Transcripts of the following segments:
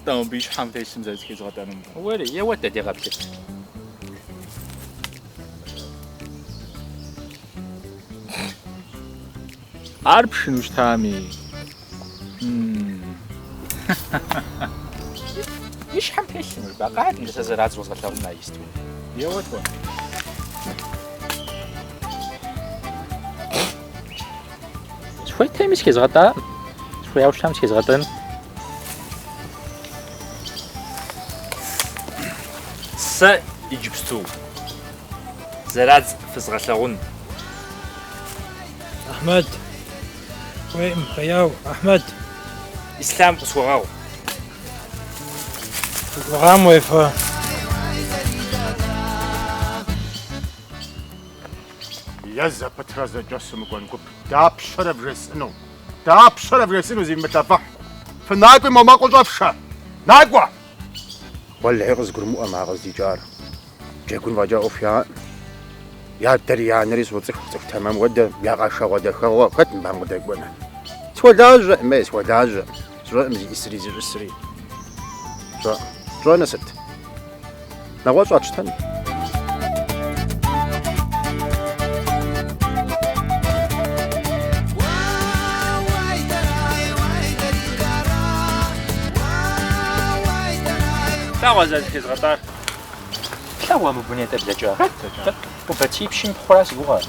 Сыт-тӏэ мыбы и щхьэм телъым зэрызыхезгъэтӏэнум? Уэри, еуэт-тӏэ, дегъэплъыт. Ар пшхыну щытами. И щхьэм телъым жыпӏа, къакӏуэ, сэ зэрадз уэзгъэлъагъун а исту. Еуэт уэ. Сыхуейтэми схезгъэтӏакъым. Сыхуеяуэ щытам схезгъэтӏэн. Сэ иджыпсту зэрадз фызгъэлъэгъун. Ахьмэд, хуейкъым, хъеяу, Ахьмэд. Ислъам къысхуэгъэгъу. Си гугъам уефэ. Е зэпытрэ зэкӏэсу мыкӏуэн гуп, дапщэрэ вжесӏэну? Дапщэрэ вжесӏэну зивмылъэфыхь? Фынакӏуи мо мэкъур щӏэфшэ! Накӏуэ! Уэлэхьи къызгурымыӏуэм ар къыздикӏар. Джэгун фӏэкӏа ӏуэху яӏэкъым. И адэри и анэри соцӏыху, цӏыху тэмэм хуэдэ, я къэшэгъуэ дахэгъуэ, хэт мыбыхэм къыдэкӏуэныр? Схуэлажьэкъым, ей, схуэлажьэкъым. Сщӏэкъым зиӏысри зищӏысри. Сщӏэкъым. Пщӏэныр сыт? Нэгъуэщӏ къэтщтэн? Лъагъуэ зэрызыхезгъэтӏар. Плъэгъуа мыбы нетӏэ блэкӏа? Хэт? Къубатиипщым и пхъура си гугъэ.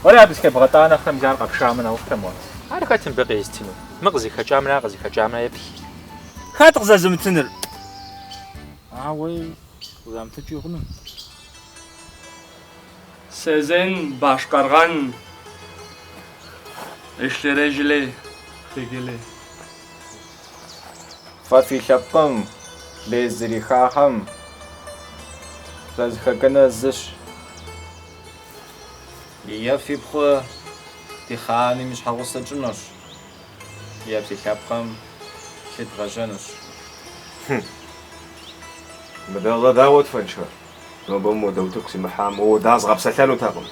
Уэри абы зыхебгъэтӏа нэхърэ мис ар къэпшамэ нэхъыфӏтэм уэ. Ар хэт мыбы къезытыну? Мы къызыхэкӏамрэ къызыхэкӏамрэ еплъ. Хэт къызэзымытыныр? Ауэ къызамытыкӏи хъуну. Сезен башкарган эшлере илгили. Фэ фи лъэпкъым лей зрихахэм зэзыхэкӏыныр зыщ. Е фи пхъур ди хъаным и щхьэгъусэ тщӏынущ, е фи лъэпкъым лъы дгъэжэнущ. Мы дэ дауэт фэншэ? Нобэ мыуэдэ утыку симыхьам, мыуэдэ згъэпсэлъэнутэкъым.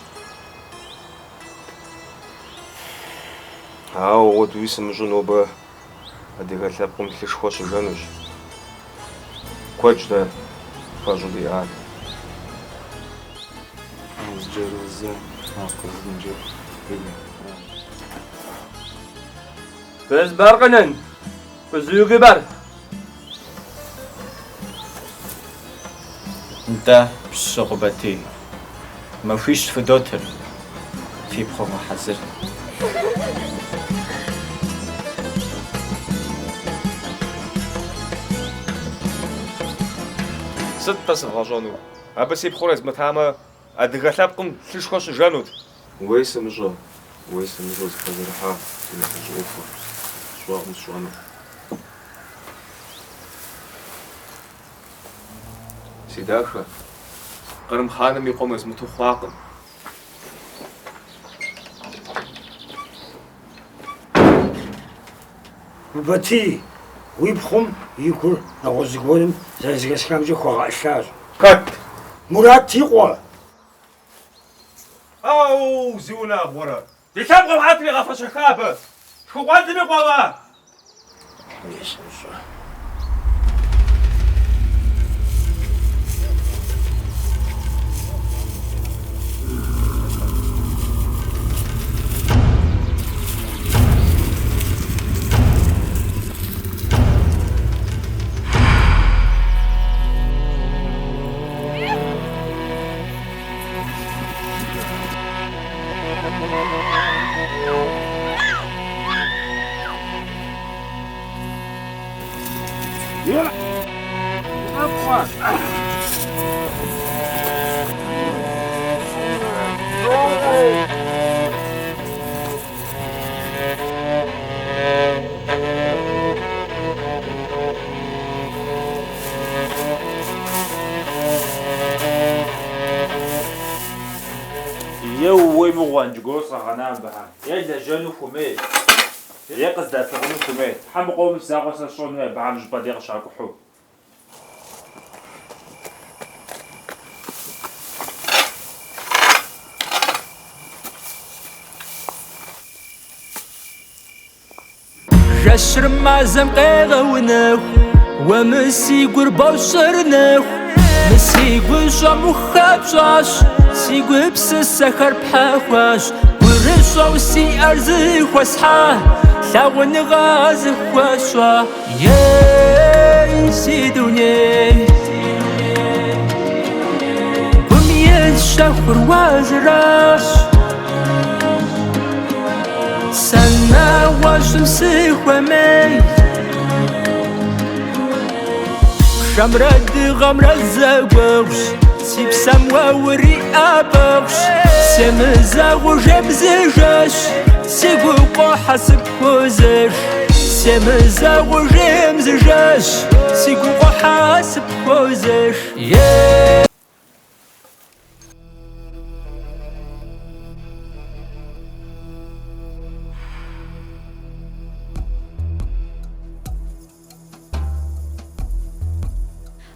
Ауэ гъуэдуи сымыщӏу нобэ адыгэ лъэпкъым лъышхуэ щыжэнущ. Куэдщ дэ хэщӏу диӏар. Без баркынын, өзүгү бар. Нтӏэ, пщы Къубатий, махуищ фыдотыр, фи пхъур вгъэхьэзыр. Сыт-тӏэ сывгъэщӏэнур? Абы си пхъур езмытамэ, адыгэ лъэпкъым лъышхуэ щыжэнут. Уей сымыщӏэ, уей сымыщӏэ зыхэзэрыхьа си нэхъыжь ӏуэхур. Сщӏэкъым сщӏэнур. Си дахэ, Кърым хъаным и къуэм уезмыту хъуакъым. Къубатий, уи пхъум и гур нэгъуэщӏ зыгуэрым зэрызэхэсхамкӏэ хуэгъэӏылъащ. Хэт? Мурат и къуэ! Ау, зиунагъуэрэ! Ди лъэпкъым хьэ тригъэфэщэха абы? Лъхукъуэлӏым и къуэуэ! Уей сымыщӏэ. Е ууей мыгъуэ, джыгуэу сыкъагъэна мыбыхэм. Е лэжьэну хуэмей, е къыздэӏэпыкъуну хуэмей. Тхьэ мы къомым си закъуэ сэ сщӏэну абыхэм щӏыпӏэ дей къыщакӏухьу. Жэщыр мазэм къегъэунэху. Уэ мы си гур бощӏыр нэху, мы си гущӏэм ухэпщӏащ, си гупсысэхэр пхьэхуащ, гурыщӏэу сиӏэр зыхуэсхьа, лъагъуныгъэ зыхуэсщӏа. Ей, си дуней, гум и щэхур уэ зыращ. Сэ нэгъуэщӏым сыхуэмей. Пшэмрэ дыгъэмрэ зэгуэгъущ, си псэм уэ уриӏэпэгъущ. Семызэгъыу жейм зы жэщ, сигу къохьэ сыпхуозэш. Семызэгъыу жейм зы жэщ, сигу къохьэ сыпхуозэш. Ей.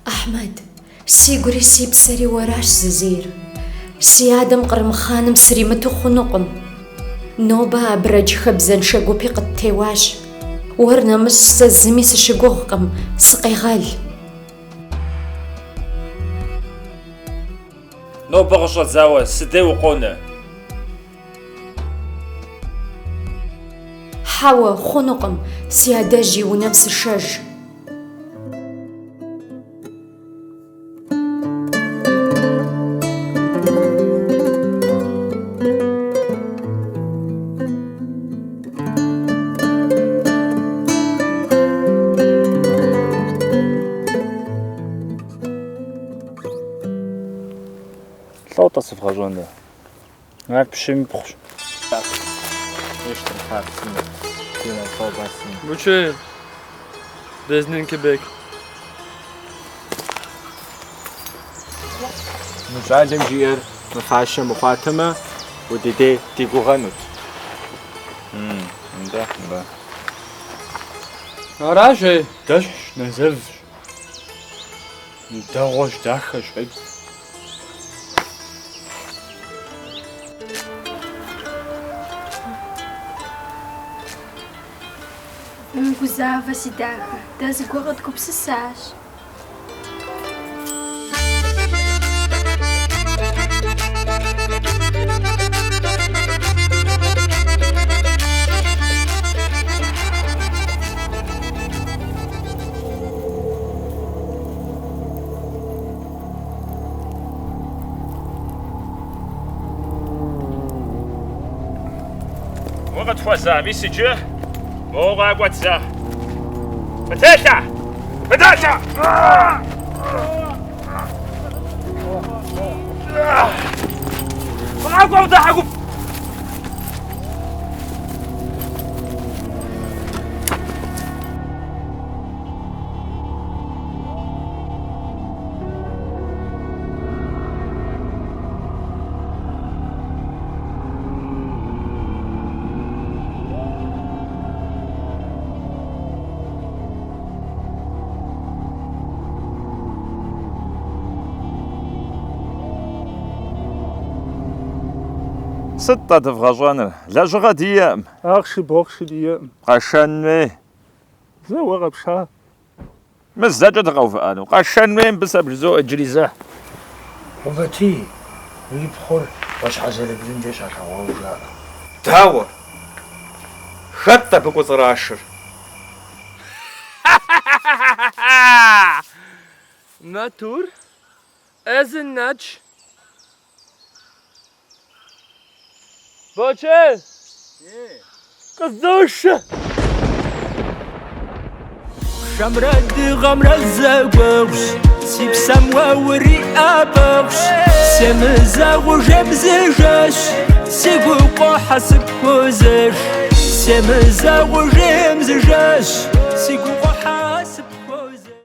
Ахьмэд, сигури си псэри уэращ зызейр. Си адэм кърым хъаным сримыту хъунукъым. Нобэ абрэдж хабзэншэ гупи къыттеуащ. Уэр нэмыщӏ сэ зыми сыщыгугъкъым, сыкъегъэл. Нобэ къыщӏэдзауэ сыдей укъонэ. Хьэуэ, хъунукъым, си адэжь и унэм сышэж. Лӏо-тӏэ сывгъэщӏэнур? Ар пщым ипхъущ. Бочей, безнинки бек. Мы щӏалэм жиӏэр мы фащэ мыхъуатэмэ, удыдей ди гугъэнут. Нтӏэ, нтӏэ. Аращ, ей. Дэщхьщ, нэзэвщ. Дэгъуэщ, дахэщ, къекӏу. Умыгузавэ, си дахэ, дэ зыгуэр къэдгупсысащ. Укъытхуэза, мис иджы моуэ къакӏуэт зэ. Къытелъэ! Къытелъэ! Къакӏуэ, удыхьэ гуп! Сыт-тӏэ дывгъэщӏэныр? Лэжьыгъэ диӏэкъым. Ахъши бохъши диӏэкъым. Къэшэн хуей. Зэ уэ къэпша. Мы зэкӏэ дыкъэувыӏэну. Къэшэн хуей мыбы сэ бжызоӏэ иджыри зэ. Къубатий, уи пхъур ӏуащхьэ Зэрыбыным деж щалъэгъуауэ жаӏэ. Дауэ? Хэт абы кӏуэцӏрашыр? Матур, эзын нач. Бочей! Къыздошэ! Пшэмрэ дыгъэмрэ зэгуэгъущ, си псэм уэ уриӏэпэгъущ. Семызэгъыу жейм зы жэщ, сигу къохьэ сыпхуозэш. Семызэгъыу жейм зы жэщ, сигу къохьэ.